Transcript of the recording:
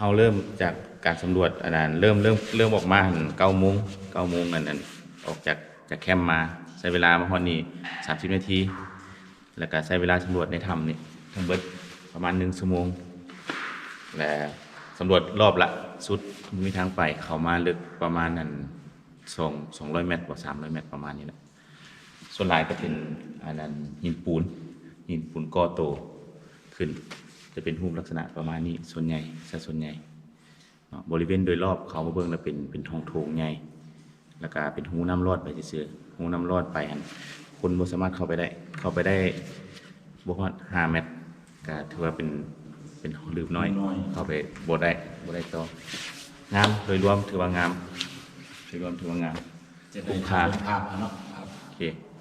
ເຮົາເລີ່ມຈາກການສຳຫຼວດ ອັນນັ້ນ ເລີ່ມ ເລີ່ມ ເລີ່ມອອກມາຫັ້ນ ເກົ້າໂມງ ເກົ້າໂມງ ອັນນັ້ນ ອອກຈາກ ຈາກແຄມມາ ໃຊ້ເວລາມາຮອດນີ້ ສາມສິບນາທີ ແລ້ວກໍໃຊ້ເວລາສຳຫຼວດໃນຖ້ຳນີ້ທັງເບິດປະມານໜຶ່ງຊົ່ວໂມງ ແລະ ສຳຫຼວດລອບລະສຸດ ມີທາງໄປເຂົ້າມາເລິກປະມານ ອັນ ສອງ ສອງຮ້ອຍແມັດບໍ ສາມຮ້ອຍແມັດ ປະມານນີ້ແຫຼະ. ສ່ວນຫຼາຍກໍເປັນ ອັນນັ້ນ ຫີນປູນ ຫີນປູນກໍ່ໂຕຂຶ້ນ ຈະເປັນຮູບລັກສະນະປະມານນີ້ ສ່ວນໃຫຍ່ ຊະສ່ວນໃຫຍ່ເນາະ. ບໍລິເວນໂດຍລອບເຂົ້າມາເບິ່ງແລ້ວເປັນ ເປັນທ້ອງໂຖງໃຫຍ່ ແລ້ວກະເປັນຮູນ້ຳລອດໄປຊື່ໆ ຮູນ້ຳລອດໄປຫັ້ນ ຄົນບໍ່ສາມາດເຂົ້າໄປໄດ້ ເຂົ້າໄປໄດ້ບໍ່ຮອດຫ້າແມັດ ກະຖືວ່າເປັນ ເປັນຫຼຸບນ້ອຍ ເຂົ້າໄປບໍ່ໄດ້ ບໍ່ໄດ້ຕໍ່. ງາມ ໂດຍລວມຖືວ່າງາມ ໂດຍລວມຖືວ່າງາມ ຄຸ້ມຄ່າ ເນາະ ໂອເຄ.